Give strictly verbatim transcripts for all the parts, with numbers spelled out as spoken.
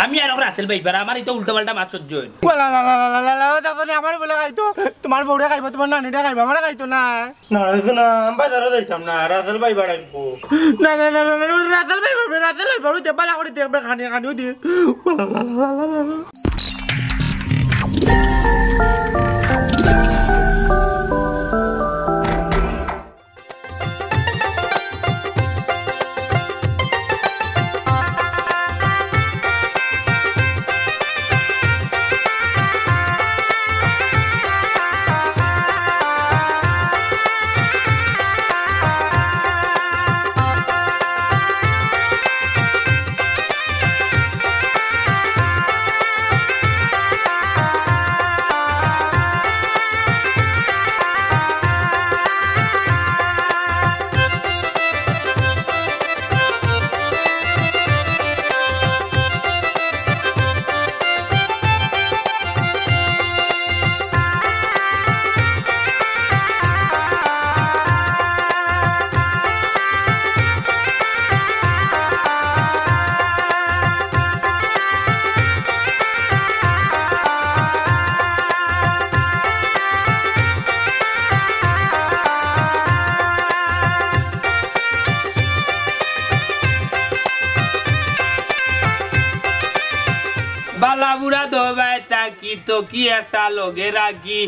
আমি আর Russell viper, আমার ইতা উল্টা পাল্টা মাত সহ্য অয় না। ওয়ালা লা লা লা লা লা লা, ও দেখো নি, আমার বলে খাইতো, তোমার বউরে খাইবো, তোমার নানিরে খাইবো, আমারে খাইতো না। না, খাইতো না, আমি বাজারো যাইতাম না, রাসেল ভাইপার আইবো। না, না, না, না, না, না, রাসেল ভাইপার, রাসেল ভাইপার, ওই যে বালা করে দেখবে, খানি, খানি, ওই দিয়ে। ওয়ালা লা লা লা লা লা। বালা বুড়া দবায় তাকি, তো কি একটা লগে রাখি,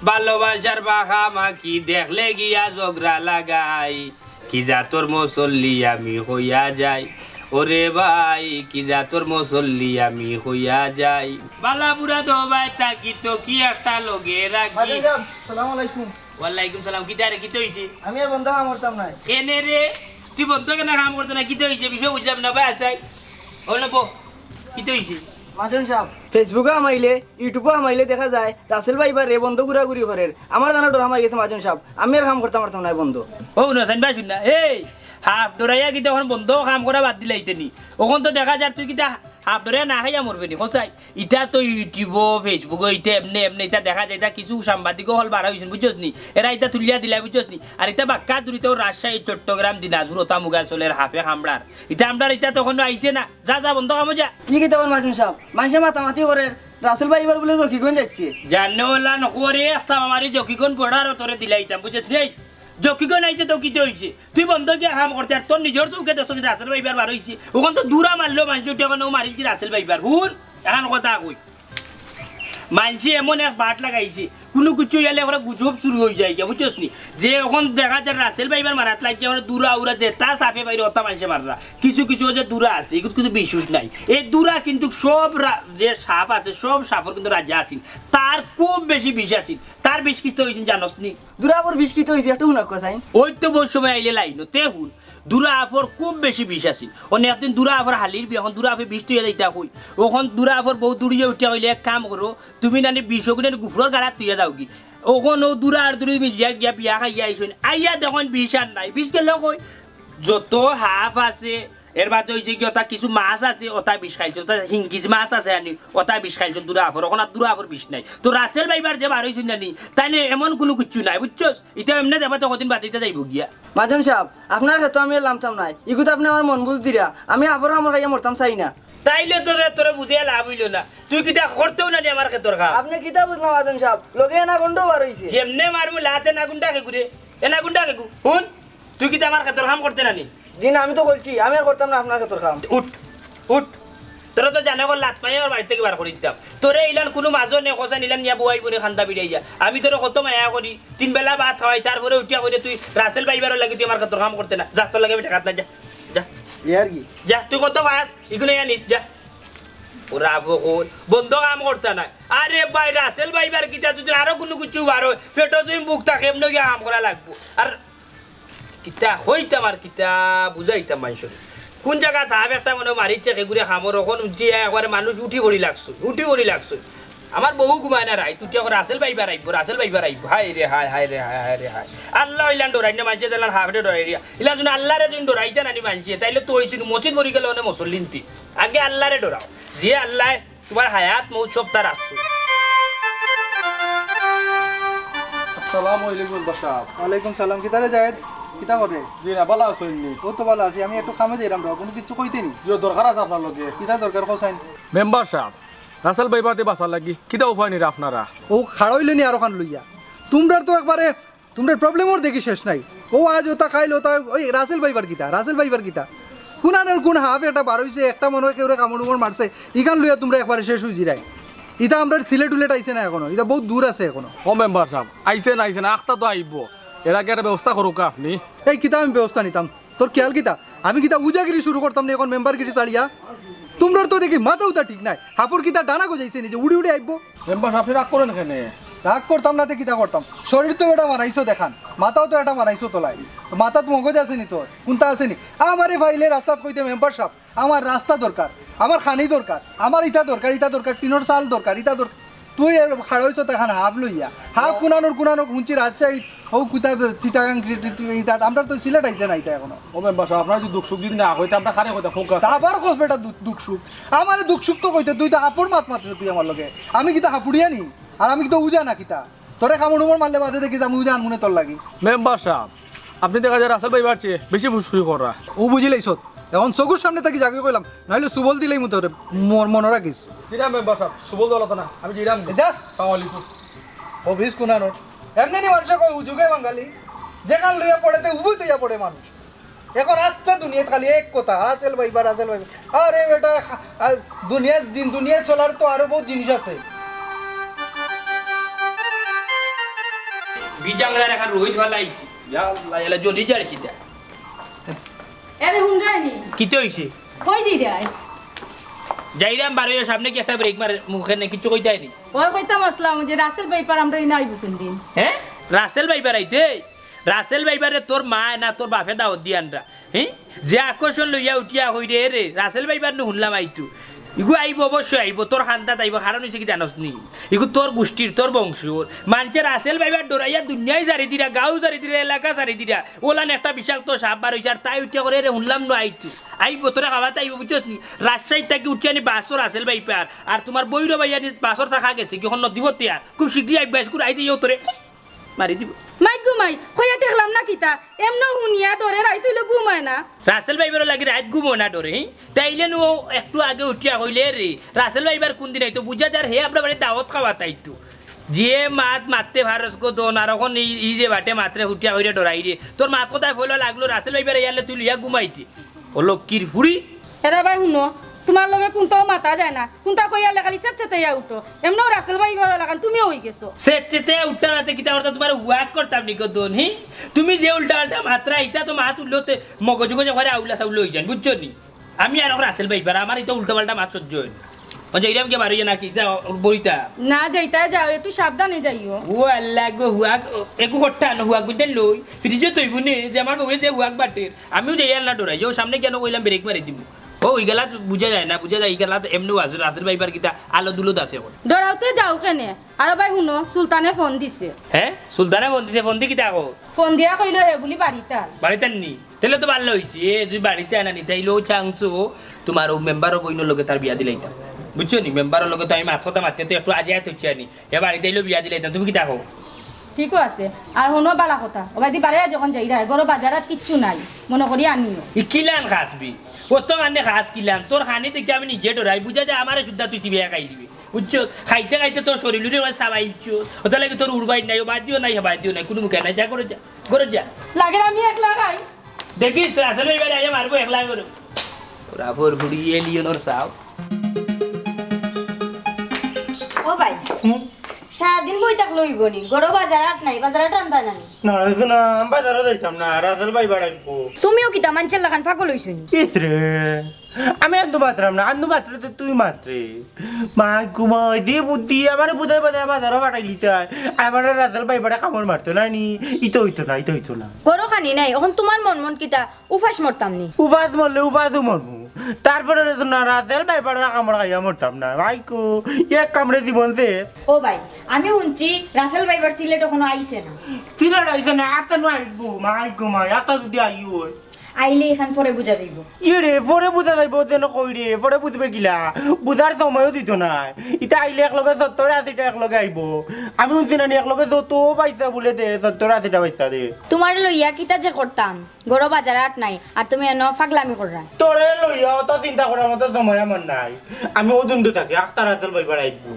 ভালোবাসার মাখামাখি, দেখলে গিয়া ঝগড়া লাগাই। কি জাতর মুসল্লি আমি হইয়া যাই, ওরে ভাই, কি জাতর মুসল্লি আমি হইয়া যাই। বালা বুড়া দবায় তাকি, তো কি একটা লগে রাখি। মাদুর সাহেব, সালাম আলাইকুম। ওয়ালাইকুম সালাম। কিতা রে, কিতা অইছে? আমি আর বন্ধ কাম করতাম নায়। এনে রে, তুই বন্ধ কেনে কাম করতে না? কিতা অইছে? বিষয় বুঝলাম না ভাই, আছাই। ও না বো, কিতা অইছে? মাজন সাহেব, Facebook-ও হামাইলে, YouTube-ও হামাইলে দেখা যায় রাসেল ভাইপারে বন্ধ ঘুরাঘুরি করের। আমার জানো ডর হামাই গেছে মাজন সাহেব, আমি আর কাম করতাম পারতাম নায় বন্ধ। ও হুনো, সাইন ভাই, হুন না, এই হাফ ডরাইয়া কিতা অখন বন্ধ কাম করা বাদ দিলাইতে নি? অখন তো দেখা যার তুই কিতা হাফ ডরাইয়া না খাইয়া মরবে নি, কছাই? ইতা তো YouTube-ও, Facebook-ও, ইতা এমনে এমনে ইতা দেখা যায়, ইতা কিছু সাংবাদিকও হল বাড়া অইছইন, বুঝছস নি? এরা ইতা তুলিয়া দিলা, বুঝছস নি? আর ইতা বাক্কা দূরিত রাজশাহী, চট্টগ্রাম, দিনাজপুর, ওতা মুগা চলের হাফে কামড়ার। ইতা আমরার ইতা তখনও আইছে না। যা, যা, বন্ধ কামো যা। ই কিতা কর মাজন সাহেব? মানষে মাতামাতি করের, রাসেল ভাইপার বুলে জকিগঞ্জ যাইছে। জানে ওলা নকরে, একটা আমারই জকিগঞ্জ border-ও তোরে দিলাইতাম, বুঝছস নি? জকিগঞ্জ আইছে তো কিতা অইছে? তুই বন্ধ গিয়া কাম করতে, আর তোর নিজর চউখে দেখছস নি রাসেল ভাইপার বার অইছে। অখন তো দুরা মারলো মানষে, উঠে অখন ও মারিলছি রাসেল ভাইপার। হুন, অখন কথা কই। মানষে এমন এক বাট লাগাইছে, কুনু কিছু অইলে পরে গুজব শুরু অইযায় গিয়া, বুঝছস নি? যে অখন দেখা যায় রাসেল ভাইপার মারাত লাগিয়া পরে দুরা উরা যেতা সাফে পাইরে ওতা মানষে মাররা। কিছু কিছু যে দুরা আছে, ইগুত কিন্তু বিষ উষ নাই। এই দুরা কিন্তু সব রা-, যে সাফ আছে, সব সাফর কিন্তু রাজা আছিল। তার খুব বেশি বিষ আছিল। তার বিষ কিতা অইছে জানোস নি? দুরা আবার বিষ কিতা অইছে, একটু হুনাউক্কা চাইন। ওই তো বউত সময় আইলে লাইনো, তে হুন। দুরা আফর খুব বেশি বিষ আছিল। অনে একদিন দুরা আফর হালির বিয়া, অখন দুরা আফে বিষ থইয়া যাইতা কই। অখন দুরা আফর বউ দুরিয়ে উঠিয়া কইলে, "এক কাম করো, তুমি নানি বিষ অগুন গুফরর গাড়াত থইয়া যাওগি।" অখন অউ দুরা আর দুরি মিলিয়া গিয়া বিয়া খাইয়া আইছইন। আইয়া দেখইন বিষ আর নাই। বিষ গেল কই? যত হাফ আছে, এর বাদে অইছে কি, ওতা কিছু মাছ আছে, ওতা বিষ খাইছে, ওতা হিঙ্গিজ মাছ আছে আনি, ওতা বিষ খাইছইন দুরা আফর। অখন আর দুরা আফর বিষ নাই। তো রাসেল ভাইপার যে বার অইছইন নানি, তাইলে এমন কুনু কিচ্ছু নাই, বুঝছস? ইতা এমনে দেখবা তো কদিন বাদে ইতা যাইবো গিয়া। মাজন সাব, আপনার খেতো আমি লামতাম নায়। ইগুত আপনে আমার মন বুঝ দিরা। আমি আবার আমার খাইয়া মরতাম চাই না। তাইলে তো রে, তোরে বুঝিয়া লাভ অইলো না। তুই কিতা করতেও না নি আমার খেতর কাম? আপনে কিতা বুঝলা মাজন সাব? লগে এনাগুন্ডও বার অইছে। যেমনে মারমু লাত এনাগুন্ডা খেগুরে। এনাগুন্ডা খেগু। হুন, তুই কিতা আমার খেতর কাম করতে না নি? জি না, আমি তো কইছি, আমি আর করতাম না আপনার খেতর কাম। উঠ, উঠ। তোরা তো জানে কর লাত মাইয়া আমার বাড়ি থাকি বার করি দিতাম। তোরে ইলান কুনু মাজন নে, কছাইন ইলান নিয়া বউয়াই বউরে কান্দা বিড়াইয়া। আমি তোরে কত মায়া করি, তিন বেলা ভাত খাওয়াই, তারপরে উঠিয়া কইরে তুই রাসেল ভাইপারর লাগি তুই আমার খেতর কাম করতে না। যা, তোর লাগি আমি ঠেকাত না, যা, যা। এ আর কি? যা, তুই কত পাস, ইগুন ইয়া নিস, যা। ওরা আফো কই, বন্ধ কাম করতা নায়। আরে ভাই, রাসেল ভাইপার কিতা, তুই আরো কুনু কিচ্ছু বারো, পেটো তুই বুক থাকে, এমনে গিয়া কাম করা লাগবো। আর কিতা কইতাম আর কিতা বুঝাইতাম মানষরে। কুন জাগাত হাফ একটা মনে মারিছে খেগুরে কামর, অখন উঠিয়া একবারে মানুষ উঠি পড়ি লাগছইন, উঠি পড়ি লাগছইন। আমার বউ ঘুমায় না রাইত, উঠিয়া কয় রাসেল ভাইপার আইবো, রাসেল ভাইপার আইবো। হায় রে হায়, হায় রে হায়, হায় রে হায়। আল্লা ইলান ডরাইন না, মানষে যেলান হাফরে ডরাইরিয়া। ইলান যদি আল্লারে যদি ডরাইতা নানি মানষে, তাইলে তো অইছিল মসজিদ মরি গেলে অনে মুসল্লি নিতে। আগে আল্লারে ডরাও, যে আল্লায় তুমার হায়াত মউত সব তার আছে। আসসালামু আলাইকুম মেম্বার সাব। ওয়ালাইকুম সালাম, কিতারে জায়েদ? কিতা করে? জি না, ভালা আছইন নি? অউ তো ভালা আছি। আমি একটু কামে যাইরাম রে, কুনু কিচ্ছু কইতে নি? জি, দরকার আছে আপনার লগে। কিতা দরকার কও চাইন? মেম্বার সাব, রাসেল ভাইবারে বাচার লাগি কিতা উপায় নিরা আপনারা? অউ খাড়া অইলে নি আরোখান লইয়া। তুমরার তো একবারে, তুমরার problem-র দেখি শেষ নাই। অউ আইজ অটা, কাইল অটা, ওই রাসেল ভাইবার কিতা, রাসেল ভাইবার কিতা? কুনানর কুন হাফ একটা বার অইছে, একটা মনো অয় কেউরে কামড় উমড় মারছে, ইখান লইয়া তুমরা একবারে শেষ অইযিরায়। ইতা আমরার সিলেট উলেট আইছে না এখনো, ইতা বউত দূর আছে এখনো। ও মেম্বার সাব, আইছে না, আইছে না, আখতা তো আইবো। এর আগে একটা ব্যবস্থা করউক্কা আপনি। এই কিতা আমি ব্যবস্থা নিতাম? তোর খেয়াল কিতা? আমি কিতা উজাগিরি শুরু করতাম নি অখন মেম্বারগিরি ছাড়িয়া? তুমরার তো দেখি মাথা উতা ঠিক নাই। হাফর কিতা ডানা গজাইছে নি যে উড়ি উড়ি আইবো? মেম্বার সাব, আপনি রাগ করেন কেনে? রাগ করতাম না তে কিতা করতাম? শরীর তো এটা বানাইছো দেখান, মাথাও তো এটা বানাইছো তলায়। মাথাত মগজ আছে নি তোর? কুনটা আছে নি? আমারে পাইলে রাস্তাত কইতে, মেম্বার সাব, আমার রাস্তা দরকার, আমার খানি দরকার, আমার ইটা দরকার, ইটা দরকার, টিনর চাল দরকার, ইটা দরকার। তুই এর খাড়া অইছস তখন হাফ লইয়া। হাফ কুনানোর কুনানো হুনছি রাজশাহী, অউ কুতা চিটাগাং, ইটা, আমরা তো সিলেট আইছে না ইটা এখনো। ও মেম্বার সাব, আপনার যদি দুঃখ সুখ যদি না কইতে, আমরা কারে কইতাম, ফোকাস। আবার কস বেটা দু-, দুঃখ সুখ। আমারে দুঃখ সুখ তো কইতে, তুই তো হাফর মাত মাতরে তুই আমার লগে। আমি কিতা হাফুড়িয়া নি? আর আমি কিতা উজা না কিতা? তোরে কামড় উমড় মারলে বাদে দেখি যে আমি উজা আনমুনে তোর লাগি। মেম্বার সাব, আপনি দেখা যায় রাসেল ভাইবার চেয়ে বেশি ফুসফুস করা। ও বুঝিলাইছত। এখন চকুর সামনে থাকি যাকে কইলাম, নাইলে সুবল দিলেই মতো রে, মন-, মনে রাখিস। জি না মেম্বার সাব, সুবল দৌলত না, আমি জিরাম। যা। সালাম আলাইকুম। অফিস কুনানোর। এমনি নি মানুষে কয় উজুগে বাঙালি, যেখান লইয়া পড়ে তে উবুত হইয়া পড়ে মানুষ। এখন আস্তে দুনিয়াত খালি এক কথা, রাসেল ভাইবার, রাসেল ভাইবার। আরে বেটা, আ, দুনিয়াত দিন দুনিয়াত চলার তো আরো বউত জিনিস আছে। বিজাংলার এখন রোহিত ভালা আইছি। ইয়া আল্লাহ, এলা জলদি যার সিধা। এরে হুন রায় নি। কিতা অইছে? কই যাইরায়? যাইরাম বারইয়া সামনে কি একটা ব্রেক মারে মুখে নে, কিচ্ছু কইতায় নি। ওই কইতাম আসলাম যে রাসেল ভাইবার আমরা ইনা আইবো কোন দিন? হ্যাঁ? রাসেল ভাইবার আইতে? রাসেল ভাইবারে তোর মায় না তোর বাপে দাওয়াত দিয়া আনরা। হ্যাঁ? যে আকর্ষণ লইয়া উঠিয়া কইরে, এরে, রাসেল ভাইবার নু হুনলাম আইতো। ইগু আইবো, অবশ্যই আইবো, তোর খান্দাত আইবো, কারণ অইছে কি জানোস নি? ইগু তোর গুষ্টির, তোর বংশর। মানষে রাসেল ভাইবার ডরাইয়া দুনিয়াই ছাড়ি দিরা, গাঁও ছাড়ি দিরা, এলাকা ছাড়ি দিরা। ওলান একটা বিষাক্ত সাপ বার অইছে, আর তাই উঠিয়া কইরে, এরে, হুনলাম নু আইতো। আইবো, তোরে খাওয়াইতে আইবো, বুঝছস নি? রাজশাহী থাকি উঠিয়া নি বাসর রাসেল ভাইবার, আর তুমার বইরো ভাইয়া নি বাসর চাকা গেছে, কি অখন নদী পথে আর। খুব শীঘ্রই আইবো, আইজকুর আইতে ইয়ো তোরে। মারি দিব। মাইক গো মাই, কইয়া দেখলাম না কিতা? এমনে হুনিয়া ডরে রাইত অইলে ঘুমায় না। রাসেল ভাইবার লাগি রাইত ঘুমো না ডরে, হি? তাইলে নু একটু আগে উঠিয়া কইলে রে, রাসেল ভাইবার কোন দিন আইতো বুঝা যার, হে আমরা বাড়ি দাওয়াত খাওয়াত আইতো। যে মাত মাততে পারস গো দন, আর অখন ই, ই যে বাটে মাতরে উঠিয়া কইরে ডরাই রে। তোর মাত কথায় ফলো লাগলো, রাসেল ভাইবার ইয়ালে তুই লইয়া ঘুমাইতে। ও লক্ষ্মীর ফুড়ি। এরা ভাই হুনো, তুমার লগে কুনতাও মাতা যায় না, কুনতা কইয়া লেখালি সেত সেতাইয়া উঠো। এমনেও রাসেল ভাইবার লাখান তুমিও অই গেছো। সেত সেতাইয়া উঠতাম নাতে কিতা করতাম, তুমারে হুয়াক করতাম নি গো দন, হি? তুমি যে উল্টা পাল্টা মাতরায়, ইতা তো মাত উঠলে তে মগজ উগজ একবারে আউলা সাউলা অই যাইন, বুঝছো নি? আমি আর অখন রাসেল ভাইবার, আমার ইতা উল্টা পাল্টা মাত সহ্য অয় না। আচ্ছা, ইরাম কে বারইয়া নাকি? ইতা বইতা। না, যাইতায় যাও, একটু সাবধানে যাইও। ও আল্লাহ গো, হুয়াক, এগু হট্টা না, হুয়াক বুঝতে লই, ফ্রিজে তৈবু নে, যে আমার বউয়ে যে হুয়াক বাটের। আমিও যাইয়ার না ডরাই, ও সামনে কেনে কইলাম ব্রেক মারি দিমু। ও, ওই গেলা বুঝা যায় না, বুঝা যায়, এই গেলা তো এমনেও আছে, রাসেল ভাইবার কিতা আলো দুলো আছে অখন। ডরাইতে যাও কেনে? আরে ভাই হুনো, সুলতানে ফোন দিছে। হ্যাঁ? সুলতানে ফোন দিছে, ফোন দি কিতা কয়? ফোন দিয়া কইলো হে বুলি বাড়িত আয়। বাড়িত আয় নি? তাইলে তো ভালা অইছে, এ যদি বাড়িত আয় না নি, তাইলে ও চান্স ও তুমার ও মেম্বারর বইনর লগে তার বিয়া দিলাইতাম। বুঝছো নি? মেম্বারর লগে তো আমি মাত কথা মাততে তো একটু আজাইয়া থইছি নি। এ বাড়িত আইলো বিয়া দিলাইতাম, তুমি কিতা কও? ঠিকও আছে। আর হুনো ভালা কথা, ও বায়দি বারে যখন যাইরায়, ঘরো বাজারর কিচ্ছু নাই, মনো করি আনিও। ই কিলান খাসবি? ও তো মানে খাস কিলান, তোর খানি দেখি আমি নিজে ডরাই, বুঝা যায় আমারে সুদ্ধা তুই চিবাইয়া খাই দিবি। বুঝছো? খাইতে খাইতে তোর শরীলরে ভাই সাবাইছো, ওটা লাগি তোর উড়বাই নাই, ও বায়দিও নাই, হে বায়দিও নাই, কুনু মুখে নাই, যা ঘরো যা, ঘরো যা। লাগে আমি একলা খাই। দেখিস, তোর আসলে এবারে আইয়া মারবো একলা করে। ওরা ভোর ভুড়ি এলিয়নর সাও। ও ভাই, হুম? সারাদিন বই থাকলে অইবো নি? ঘরো বাজার হাট নাই, বাজার হাট আনতা না নি? না, রে না, আমি বাজারো যাইতাম না, রাসেল ভাইবার আইবো। তুমিও কিতা মানষর লাখান পাগল অইছো নি? ইস রে, আমি আন্দু মাতরাম না, আন্দু মাতরে তো তুই মাতরে। মাই গো মাই, যে বুদ্ধি, আমারে বুঝাই বাজারো পাঠাইলিতায়। আর আমারে রাসেল ভাইবারে কামড় মারতো না নি, ইতো অইতো না, ইতো অইতো না। ঘরো খানি নাই, অখন তুমার মন মন কিতা? উপাস মরতাম নি। উপাস মরলে উপাসও মরমু। তারপরে রে না, রাসেল ভাইবারে কামড় খাইয়া মরতাম না। মাই গো, এক কামড়ে জীবন শেষ। ও ভাই, আমি হুনছি রাসেল ভাইবার সিলেট অখনো আইছে না। সিলেট আইছে না, আতা নু আইবো, মাই গো মাই, আতা যদি আইও অয়। আইলে ইখান পরে বুঝা যাইবো। ইয়ে রে, পরে বুঝা যাইবো যেন কই রে, পরে বুঝবে কিলা? বুঝার সময়ও দিত নায়। ইতা আইলে একলগে সত্তর আশিটা একলগে আইবো। আমি হুনছি নানি একলগে যত বাইচ্চা বুলে দে, সত্তর আশিটা বাইচ্চা দে। তুমারে লইয়া কিতা যে করতাম, ঘরো বাজার আট নাই, আর তুমি এনো ফাগলামি কররায়। তোরে লইয়া অত চিন্তা করার মতো সময় আমার নাই। আমি অউ দুন্দু থাকি, আখতা রাসেল ভাইপার আইবো।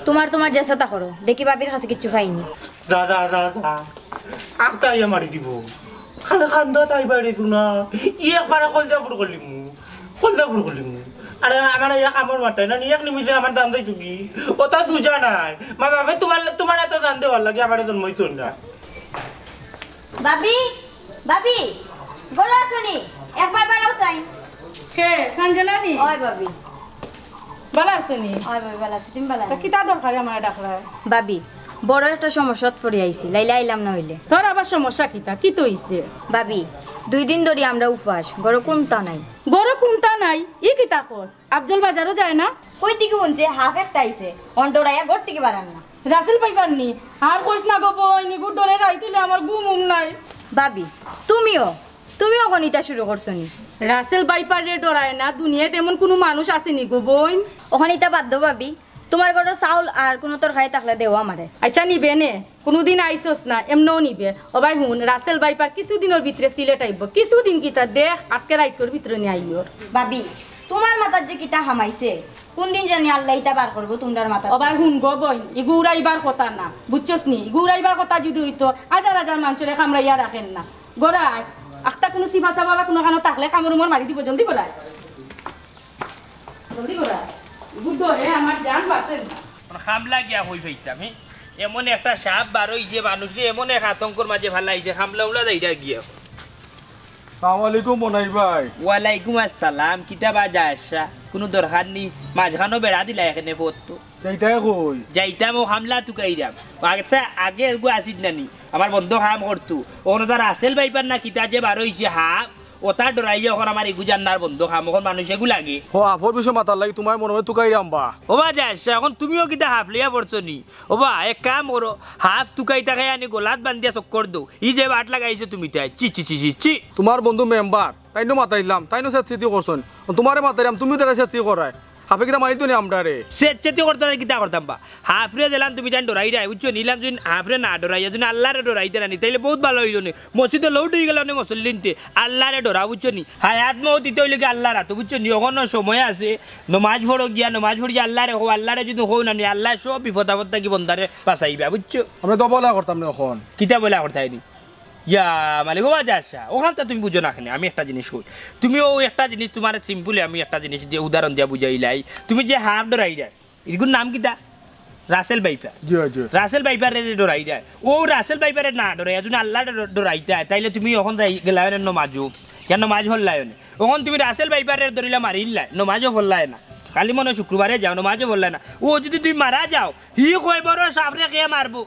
তুমার, তুমার যেছা তা করো, দেখি ভাবির কাছে কিচ্ছু পাইনি। যা, যা, যা, যা। আখতা আইয়া মারি দিবো। খালি কান্দা তাই বাইরে শুনা। ই একবারে কলজা ফুর করলিমু। কলজা ফুর করলিমু। আরে, আমার ইয়া কামড় মারতায় না, নি এক নিমিষে আমার জান যাইতো কি? অতা সুজা নাই। মা বাপে তুমার, তুমার এত জান দেওয়ার লাগি আমারে জন্মইছইন না। ভাবি, ভাবি, ঘরো আছো নি? একবার বারাও চাই। কে, সঞ্জনা নি? অয় ভাবি। ভালা আছো নি? অয় ভাবি, ভালা আছি। তুমি ভালা নি? কিতা দরকারে আমারে ডাকরায়? ভাবি, বড় একটা সমস্যাত পড়ি আইছি, লাইলে আইলাম না অইলে। তোর আবার সমস্যা কিতা? কিতা অইছে? ভাবি, দুই দিন ধরি আমরা উপাস, ঘরো কুন্তা নাই। ঘরো কুন্তা নাই? ই কিতা কস? আফজল বাজারো যায় না? কই থাকি হুনছে হাফ একটা আইছে, অন ডরাইয়া ঘর থাকি বারার না। রাসেল ভাইপার নি? আর কইস না গো বইন, ইগুর ডরে রাইত অইলে আমার ঘুম উম নাই। ভাবি, তুমিও, তুমিও অখন ইতা শুরু করছো নি? রাসেল ভাইপাররে ডরায় না, দুনিয়াত এমন কুনু মানুষ আছে নি গো বইন? অখন ইতা বাদ দেও ভাবি, তুমার ঘরো চাউল আর কুনু তরকারি থাকলে দেও আমারে। আইচ্ছা, নিবে নে, কুনুদিন আইছস না, এমনেও নিবে। ও ভাই হুন, রাসেল ভাইপার কিছুদিনর ভিতরে সিলেট আইবো, কিছুদিন কিতা দেখ, আজকে রাইতর ভিতরে নি আইও। ভাবি, তুমার মাথাত যে কিতা হামাইছে, কুনদিন জানি আল্লায় ইতা বার করবো তুমরার মাথাত। ও ভাই হুন গো বইন, ইগু উড়াইবার কথা না, বুঝছস নি? ইগু উড়াইবার কথা যুদি অইতো, হাজার হাজার মানষরে কামড়াইয়া রাখের না। ঘরো আয়, আখতা কুনু চিপা চাপা বা কুনু খানো থাকলে কামড় উমর মারি দিবো, জলদি ঘরো আয়। জলদি ঘরো আয়। ইগু ডরে আমার জান বাচের না। অখন কামলা গিয়া কই পাইতাম, হে? এমন একটা সাপ বার অইছে, মানুষরে এমন এক আতঙ্কর মাঝে ফালাইছে, কামলা উলা যাইরা গিয়া। সালাম আলাইকুম মনাই ভাই। ওয়ালাইকুম আসসালাম, কিতা বা যায় আসা? কুনু দরকার নি, মাঝখানো বেড়া দিলা এখানে পথ তো। যাইতায় কই? যাইতাম অউ কামলা তুকাইরাম। আচ্ছা, আগে এগু আসিত না নি, আমার বন্ধ কাম করতু। অখন অতা রাসেল ভাইপার না কিতা যে বার অইছে হাফ, অতা ডরাইয়া অখন আমার ইগু জান্নার বন্ধ কাম, অখন মানুষ এগু লাগে। হ, হাফর বিষয় মাতার লাগি তুমার মনে মনে তুকাইরাম বা। ও বা যায় আসা, অখন তুমিও কিতা হাফ লইয়া পড়ছো নি? ও বা, এক কাম করো, হাফ তুকাইতা খাই আনি গলাত বান্ধিয়া চক্কর দেও। ই যে বাট লাগাইছো তুমি তাই, ছি, ছি, ছি, ছি, ছি। তুমার বন্ধু মেম্বার, তাইনও মাতাইলাম, তাইনও সেচসেচি করছইন। তুমারে মাতাইলাম, তুমিও দেখে সেচসেচি করায়। হাফে কিতা মানিতো নি আমরারে? সেচসেচি করতাম না, কিতা করতাম বা? হাফরে দিলাম তুমি তাইন ডরাইরায়, বুঝছো নি? ইলান যদি হাফরে না ডরাইয়া যদি আল্লারে ডরাইতা না নি, তাইলে বউত ভালা অইলো নে। মসজিদো লউড অইগেলা নে মুসল্লিন্তে, আল্লারে ডরাও, বুঝছো নি? হায়াত মউত ইতা অইলো গি আল্লার আতো, বুঝছো নি? অখনো সময় আছে, নমাজ পড়ো গিয়া, নমাজ পড়িয়া আল্লারে কও, আল্লারে যদি কও না নি, আল্লায় সব বিপদ আপদ থাকি বন্দারে বাচাইবা, বুঝছো? আমরা তো বলা করতাম না অখন। কিতা বলা করতায় নি? ইয়া মালিক, ও বা যায় আসা, অখানতা তুমি বুঝো না কেনে, আমি একটা জিনিস কই। তুমি অউ একটা জিনিস, তুমারে simply আমি একটা জিনিস দিয়া, উদাহরণ দিয়া বুঝাইলাই। তুমি যে হাফ ডরাইরায়, ইগুর নাম কিতা? Russell viper. জি, জি। রাসেল ভাইপাররে যে ডরাইরায়, অউ রাসেল ভাইপাররে না ডরাইয়া যদি আল্লারে ডর-, ডরাইতায়, তাইলে তুমি অখন যাই গেলায় অনে নমাজো, ইয়া নমাজ পড়লায় অনে। অখন তুমি রাসেল ভাইপাররে ধরিলা মারিলায়, নমাজও পড়লায় না। কালি মনো অয় শুক্রবারে যাও, নমাজও পড়লায় না। অউ যদি তুমি মারা যাও, হি কয়বরর সাপরে কে মারবো?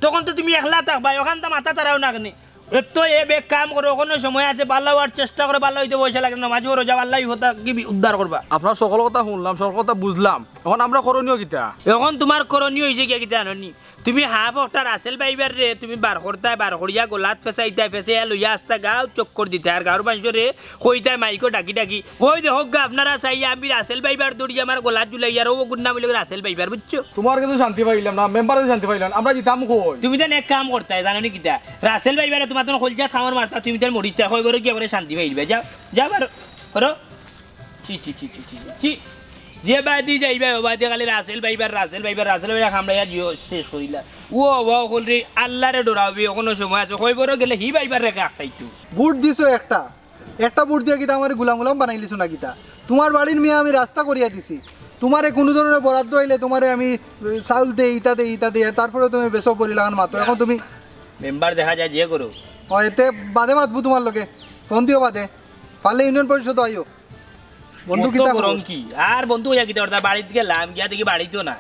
তখন তো তুমি একলা থাকবায়, অখানতা মাথা তারাও না কেনে। এত এ বেগ কাম করো, অখনো সময় আছে, ভালা অওয়ার চেষ্টা করো, ভালা অইতে পয়সা লাগে না, নমাজ পড়ো, যাও, আল্লায় বিপদ থাকি উদ্ধার করবা। আপনার সকল কথা হুনলাম, সকল কথা বুঝলাম, অখন আমরা করণীয় কিতা? অখন তুমার করণীয় অইছে গিয়া কিতা জানো নি? তুমি হাফ অকটা রাসেল ভাইপাররে তুমি বার করতায়, বার করিয়া গলাত ফেসাইতায়, ফেসাইয়া লইয়া আস্তা গাঁও চক্কর দিতায়, আর গাঁওর মানষরে কইতায় মাইকো ডাকি ডাকি, "ওই দেখউক্কা আপনারা চাইয়া আমি রাসেল ভাইপার ধরি আমার গলাত ঝুলাইয়ার, অউ অগুর নাম অইলো রাসেল ভাইপার", বুঝছো? তুমার গেছে শান্তি পাইলাম না, মেম্বারর গেছে শান্তি পাইলাম, আমরা যিতাম কই? তুমি যেন এক কাম করতায়, জানো নি কিতা? রাসেল ভাইপারে তুমার তনে কলজাত কামড় মারতা, তুমি তান মরিস্তায়, কয়বরর গিয়া পরে শান্তি পাইবায়। যাও, যাও বারো, করো। ছি, ছি, ছি। যে বায়দি যাইবায়, অউ বায়দি খালি Russell viper, Russell viper, Russell viper কামড়াইয়া জিও শেষ করিলা। ও বাবা, অকলরে আল্লারে ডরাও বে, অখনো সময় আছে, কয়বরো গেলে হি ভাইপাররে কে আটকাইতো। ভোট দিছো একটা, একটা ভোট দিয়া কিতা আমারে গুলাম গুলাম বানাইলিছো না কিতা? তুমার বাড়ির মিয়া আমি রাস্তা করিয়া দিছি, তুমারে কুনু ধরনের বরাদ্দ অইলে তুমারে আমি, এ, চাউল দেই, ইতা দেই, ইতা দেই, আর তারপরেও তুমি বেসব করি লাখান মাতো। অখন তুমি মেম্বার দেখা যায় যে করো। ও, এতে বাদে মাতবো তুমার লগে, ফোন দিও বাদে, পারলে ইউনিয়ন পরিষদো আইও। বন্ধু, অত কিতা গরম খবর? কি? আর বন্ধু, অইয়া কিতা করতা? বাড়িত গেলাম, গিয়া দেখি বাড়িত না।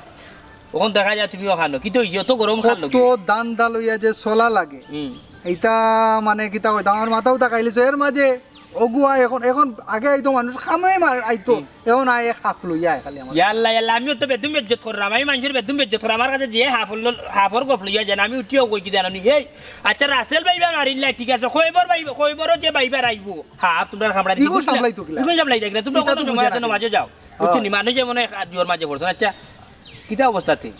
অখন দেখা যায় তুমি অখানো। কিতা অইছে? অত গরম কার লাগি? কত ধান্দা লইয়া যে চলা লাগে। হুম। ইতা মানে কিতা কইতাম, আমার মাথাও তাকাইলিছে। এর মাঝে অগু আয় এখন, এখন আগে আইতো মানুষ কামে মার আইতো, হুম। এখন আয় এক হাফ লইয়া আয় খালি আমার। ইয়াল্লা, ইয়াল্লা, আমিও তো বেদম বেজ্জত করলাম। আমি মানষর বেদম বেজ্জত করলাম। আমার কাছে যে হাফর ল-, হাফর গফ লইয়া যান, আমি উঠিয়াও কই কি জানো নি? এই, আচ্ছা, রাসেল ভাইবা মারিল্লাই, ঠিক আছে। খয়বর ভাই, খয়বরও যে ভাইবার আইবো, হাফ তুমরার কামড়া দিছি, ইগু বুঝলা? সামলাই তো কিলা? ইগু সামলাই যাইগলা। তুমরা ইতা তো কত সময় বুঝা আছে, না। নমাজে যাও। বুঝছো নি? হ্যাঁ। মানুষে মনে হয় জোর মাঝে পড়ছে। আচ্ছা, কিতা অবস্থা তে?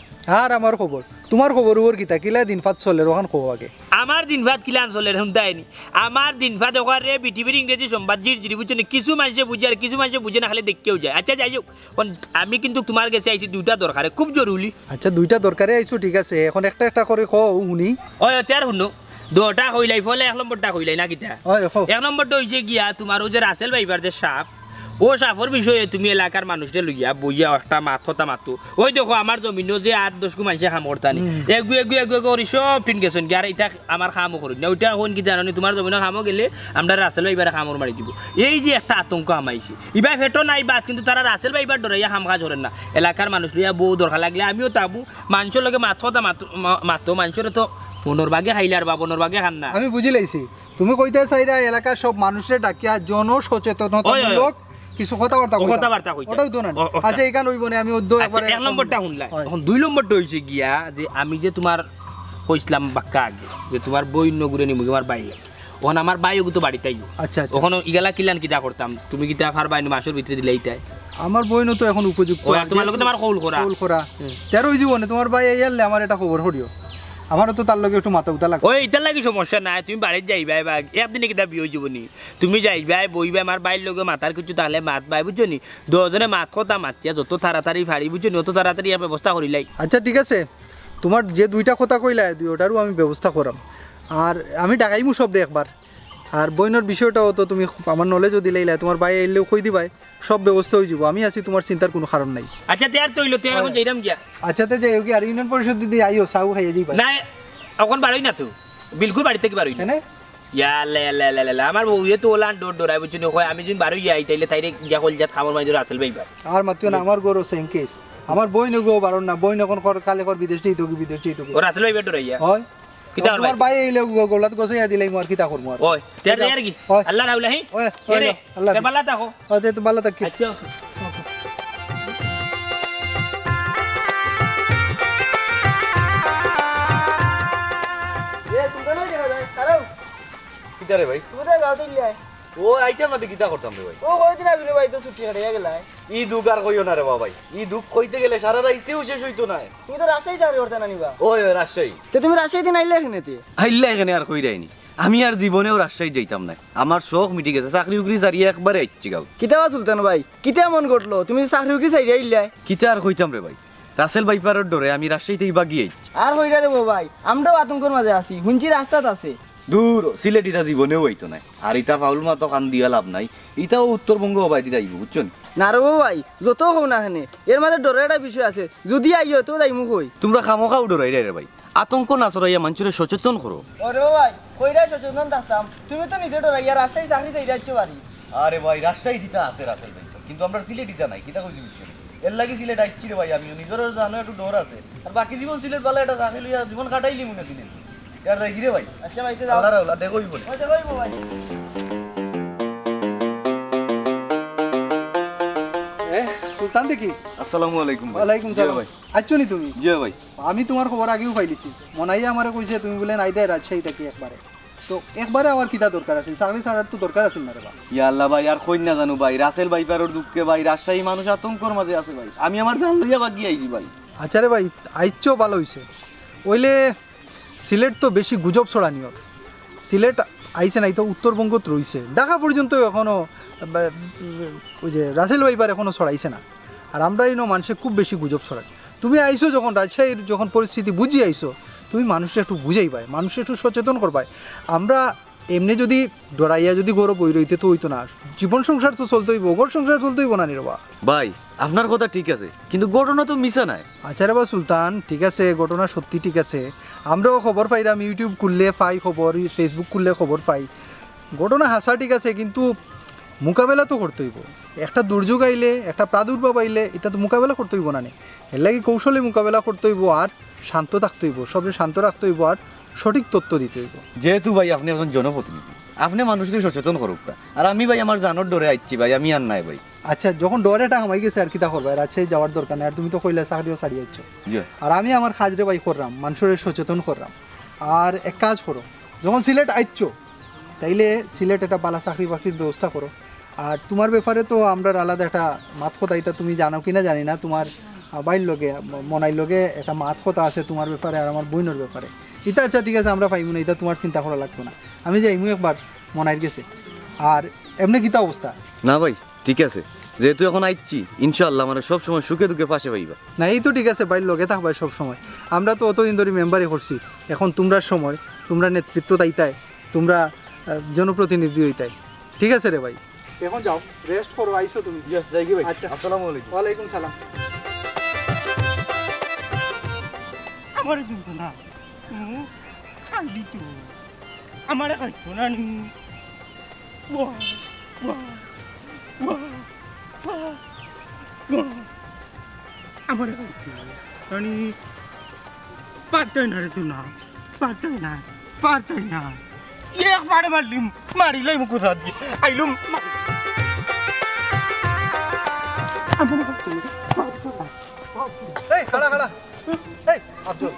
আর আমার খবর, তুমার খবর উবর কিতা? কিলা দিন ফাত চলের, অখান কও আগে। আমার দিন ফাত কিলান চলের, হুনতায় নি? আমার দিন ফাত ওখানে পৃথিবীর ইংরেজি সংবাদ জির জিরি, বুঝছো নি? কিছু মানষে বুঝে আর কিছু মানষে বুঝে না, খালি দেখিয়াউ যায়। আচ্ছা, যাই হোক, অখন আমি কিন্তু তুমার গেছে আইছি দুইটা দরকারে, খুব জরুরি। আচ্ছা, দুইটা দরকারে আইছো, ঠিক আছে, এখন একটা একটা করি কও, হুনি। ওই, ওই, তে আর হুনো, দুইটা কইলাই, ফলে এক নম্বরটা কইলাই না কিতা? ওই, কও। এক নম্বরটা অইছে গিয়া তুমার অউ যে রাসেল ভাইবার যে সাপ, অউ সাপর বিষয়ে তুমি এলাকার মানুষরে লইয়া বইয়া একটা মাত, কথা মাতো। ওই দেখো, আমার জমিনো যে আট দশ গু মানষে কাম করতা নি, হুম। এগু, এগু, এগু, এগু করি সব টিন গেছইন গি, আর ইতা আমার কামও করইন না। ওইটা কইন কি জানো নি, তুমার জমিনো কামও গেলে আমরা রাসেল ভাইবারে কামর মারি দিব। এই যে একটা আতঙ্ক হামাইছে, ইবা পেটো নাই বাত, কিন্তু তারা রাসেল ভাইবার ডরাইয়া কাম কাজ করইন না। এলাকার মানুষ লইয়া বউ দরকার লাগলে আমিও তাবু, মানষর লগে মাত কথা মাত-, মা-, মাতো, মানষরে তো মনর বাগে খাইলার বা মনর বাগে খান না। আমি বুঝিলাইছি, তুমি কইতায় চাইরায় এলাকার সব মানুষরে ডাকিয়া জনসচেতনতামূলক ওই, ওই, ওই। কিছু কথাবার্তা ও কইতাম। কথাবার্তা কইতাম। ওটাও তো না। ও, ওটা। আচ্ছা, ইখান অইবো নে, আমি অদ্য আচ্ছা, একবারে এক নম্বরটা হুনলায়। হয়। অখন দুই নম্বরটা অইছে গিয়া যে আমি যে তুমার কইছলাম বাক্কা আগে যে তুমার বইন নগুরে নিমুগি আমার ভাই লাগে। অখন আমার ভাই ওগু তো বাড়িত আইবো। আচ্ছা, আচ্ছা। অখন ইগালা কিলান কিতা করতাম? তুমি কিতা পারবায় নি মাসর ভিতরে দিলাইতায়? আমার বইনও তো এখন উপযুক্ত। ও, আর তুমার লগে তো আমার কৌল করা। কৌল করা। হুম। তে আর অইযিবো নে, তুমার ভাই আইয়ারলে আমার এটা খবর করিও। আমারও তো তার লগে একটু মাথা উঠা লাগবো। ওই, ইতার লাগি সমস্যা নাই, তুমি বাড়িত যাইবায় বা একদিনে কিতা বিয়া অইযিবো নি? তুমি যাইবায়, বইবায়, আমার ভাইর লগে মাতার কিছু তাইলে মাতবায়, বুঝছো নি? দুইজনে মাত কথা মাতিয়া যত তাড়াতাড়ি পারি, বুঝছো নি? অত তাড়াতাড়ি এক ব্যবস্থা করিলাই। আচ্ছা, ঠিক আছে, তুমার যে দুইটা কথা কইলায়, দুইটারও আমি ব্যবস্থা করাম। আর আমি ডাকাইমু সবরে একবার। আর বইনর বিষয়টাও তো তুমি আমার knowledge-ও দিলাইলায়, তুমার ভাই আইলেও কই দিবায়, সব ব্যবস্থা অইযিবো। আমি আছি, তুমার চিন্তার কুনু কারণ নাই। আচ্ছা, তে আর তো অইলো, তে আর অখন হয়। যাইরাম গিয়া। আচ্ছা, তে যাইও গি, আর ইউনিয়ন পরিষদ যদি আইও, চাও খাইয়া যাইবায়। না, অখন বারই না তো, বিলকুল বাড়ি থাকি বারই না। কেনে? ইয়াল্লা, ইয়াল্লা, ইয়াল্লা, ইয়াল্লা। আমার বউয়ে তো অলান ডর ডরায়, বুঝছো নি? কয়, আমি যদি বারই যাই, তাইলে তাইরে গিয়া কইল যাত কামর মাঝে রাসেল ভাইবার। আর মাতিও না, আমার ঘরও same case। আমার বইন ওগু বারর না, বইন অখন কর, কালে কর বিদেশ যাইতো কি, বিদেশ যাইতো কি। ও রাসেল ভাইবার ডরাইয়া? হয়। কিতা অখন তুমার ভাই? ভাই আইলে গো-, গলাত গছাইয়া দিলাইমু আর কিতা করমু আর? ওই, তে আর যাই আর কি? ওই। আল্লাহ রাহুল, হি? ওই, এ রে, ওই, আল্লাহ তে হাফিজ। বালা থাকো। ওই, তে তো বালা থাকি। আচ্ছা। এ, সুলতান ভাই, দেখা যায়, দাঁড়াও। কিতা রে ভাই? তুমি তো গাঁও তো ইলাই। ও, আইতাম না তো কিতা করতাম রে ভাই? ও, কয়দিন আগে রে ভাই, তো ছুটি কাটাইয়া গেলায়। ই দুখ আর কইও না রে বাবা ভাই, ই দুখ কইতে গেলে সারা রাইতেও শেষ অইতো নায়। তুমি তো রাজশাহী চাকরি করতায় না নি বা? ওই, ওই, রাজশাহী। তে তুমি রাজশাহী দিন আইলায় কেনে তে? আইলায় কেনে আর কইরায় নি। আমি আর জীবনেও রাজশাহী যাইতাম নায়। আমার শখ মিটি গেছে, চাকরি উকরি ছাড়িয়া একবারে আইচ্ছি গাঁও। কিতা বা সুলতান ভাই, কিতা এমন ঘটলো? তুমি চাকরি উকরি ছাড়িয়া আইলায়? কিতা আর কইতাম রে ভাই, রাসেল ভাইপারর ডরে আমি রাজশাহী থাকি ভাগি আইচ্ছি। আর কইরা রে বো ভাই, আমরাও আতঙ্কর মাঝে আছি, হুনছি রাস্তাত আছে। দূর, সিলেট ইতা জীবনেও আইতো নায়। আর ইতা ফাউল মাতো কান দিয়া লাভ নাই, ইতাও উত্তরবঙ্গ হবায়দি আইবো, বুঝছো নি? না রে বো ভাই, যত কও না কেনে, এর মাঝে ডরর একটা বিষয় আছে, যুদি আইও তো যাইমু কই? তুমরা খামোখাও ডরাইরায় রে ভাই, আতঙ্ক না ছড়াইয়া মানষরে সচেতন করো। ওরে ভাই, কইরায় সচেতন থাকতাম, তুমি তো নিজে ডরাইয়া রাজশাহী চাকরি ছাড়িয়া আইছো বাড়ি। আরে ভাই, রাজশাহীত ইতা আছে রাসেল ভাইপার, কিন্তু আমরার সিলেট ইতা নাই, কিতা কইছি বুঝছো নি? এর লাগি সিলেট আইচ্ছি রে ভাই, আমিও নিজরও জানো একটু ডর আছে। আর বাকি জীবন সিলেট বালা একটা চাকরি লইয়া জীবন কাটাইলিমু নে সিলেট। ইয়ার যাই কি রে ভাই? আচ্ছা ভাই, তে যাও। আল্লাহ রাহুল, আর দেখো অইবো নে। আচ্ছা, যাইবো ভাই। এ, সুলতান দেখি। আসসালামু আলাইকুম ভাই। ওয়ালাইকুম জি সালাম। ভাই। আইচ্ছো নি তুমি? জি ভাই। আমি তুমার খবর আগেউ পাইলিছি। মনাইয়ে আমারে কইছে তুমি বুলে নাইদায় রাজশাহী থাকি একবারে। তো একবারে আবার কিতা দরকার আছিল? চাকরি ছাড়ার তো দরকার আছিল না রে বা। ইয়া আল্লাহ ভাই, আর কইন না জানো ভাই, রাসেল ভাইপারর দুঃখে ভাই, রাজশাহী মানুষ আতঙ্কর মাঝে আছে ভাই। আমি আমার জান লইয়া ভাগি আইছি ভাই। আচ্ছা রে ভাই, আইচ্ছো ভালা অইছে। অইলে সিলেট তো বেশি গুজব ছড়ানি অর। সিলেট আইছে না, ইতা উত্তরবঙ্গত রইছে। ঢাকা পর্যন্ত এখনো, বা, ওই যে রাসেল ভাইপার এখনো ছড়াইছে না। আর আমরা ইনো মানষে খুব বেশি গুজব ছড়ায়। তুমি আইছো যখন, রাজশাহীর যখন পরিস্থিতি বুঝি আইছো, তুমি মানুষরে একটু বুঝাইবায়, মানুষরে একটু সচেতন করবায়। আমরা এমনে যুদি ডরাইয়া যুদি ঘরো বই রইতে তো অইতো না। জীবন সংসার তো চলতে অইবো, ঘর সংসার চলতে অইবো না নি রে বা। ভাই, আপনার কথা ঠিক আছে, কিন্তু ঘটনা তো মিছা নায়। আচ্ছা রে বা সুলতান, ঠিক আছে, ঘটনা সত্যি ঠিক আছে। আমরাও খবর পাইরাম, YouTube খুললে পাই খবর, Facebook খুললে খবর পাই। ঘটনা হাছা ঠিক আছে, কিন্তু মোকাবেলা তো করতে অইবো। একটা দুর্যোগ আইলে, একটা প্রাদুর্ভাব আইলে, ইতা তো মোকাবেলা করতে অইবো না নি? এর লাগি কৌশলে মোকাবেলা করতে অইবো আর শান্ত থাকতে অইবো, সবরে শান্ত রাখতে অইবো আর সঠিক তথ্য দিতে অইবো। যেহেতু ভাই আপনি একজন জনপ্রতিনিধি, আপনে মানুষরে সচেতন করউক্কা। আর আমি ভাই আমার জানর ডরে আইছি ভাই, আমি আর নায় ভাই। আচ্ছা, যখন ডর এটা হামাই গেছে আর কিতা করবায়, রাজশাহী যাওয়ার দরকার নাই। আর তুমি তো কইলা চাকরিও ছাড়ি আইছো। জি। আর আমি আমার কাজরে ভাই কররাম, মানুষরে সচেতন কররাম। আর এক কাজ করো, যখন সিলেট আইছো, তাইলে সিলেট একটা বালা চাকরি বাকরির ব্যবস্থা করো। আর তুমার ব্যাপারে তো আমরার আলাদা একটা মাত কথা, ইতা তুমি জানো কি না জানি না, তুমার, আহ, ভাইর লগে, ম-, মনাইর লগে একটা মাত কথা আছে তুমার ব্যাপারে আর আমার বইনর ব্যাপারে। ইতা আচ্ছা ঠিক আছে, আমরা পাইমু না, ইতা তুমার চিন্তা করা লাগতো না। আমি যাইমু একবার মনাইর গেছে। আর এমনে কিতা অবস্থা? না ভাই, ঠিক আছে, যেহেতু এখন আইছি, ইনশাআল্লাহ আমারে সব সময় সুখে দুঃখে পাশে পাইবা। না, এই তো ঠিক আছে, ভাইর লগে থাকবায় সব সময়। আমরা তো অতদিন ধরি মেম্বারি করছি, এখন তুমরার সময়, তুমরা নেতৃত্ব দাইতায়, তুমরা, আহ, জনপ্রতিনিধি হইতায়। ঠিক আছে রে ভাই, এখন যাও, রেস্ট করো, আইছো তুমি। জি, যাই কি ভাই? আচ্ছা। আসসালামু আলাইকুম। ওয়ালাইকুম সালাম। আমারে দিত না। হুম? খাইলি তো। আমারে খাইতো না নি। ওয়া, ওয়া, ওয়া, ওয়া, ওয়া। আমারে খাইতো না নি। পারতাই না রে তুই না। পারতাই না। পারতাই না। একবারে মারলিম। মারিলাই মুখ উঠা দিয়ে। আইলুম। আমারে খাইতো না। এই, খাড়া, খাড়া। এই, আফজল,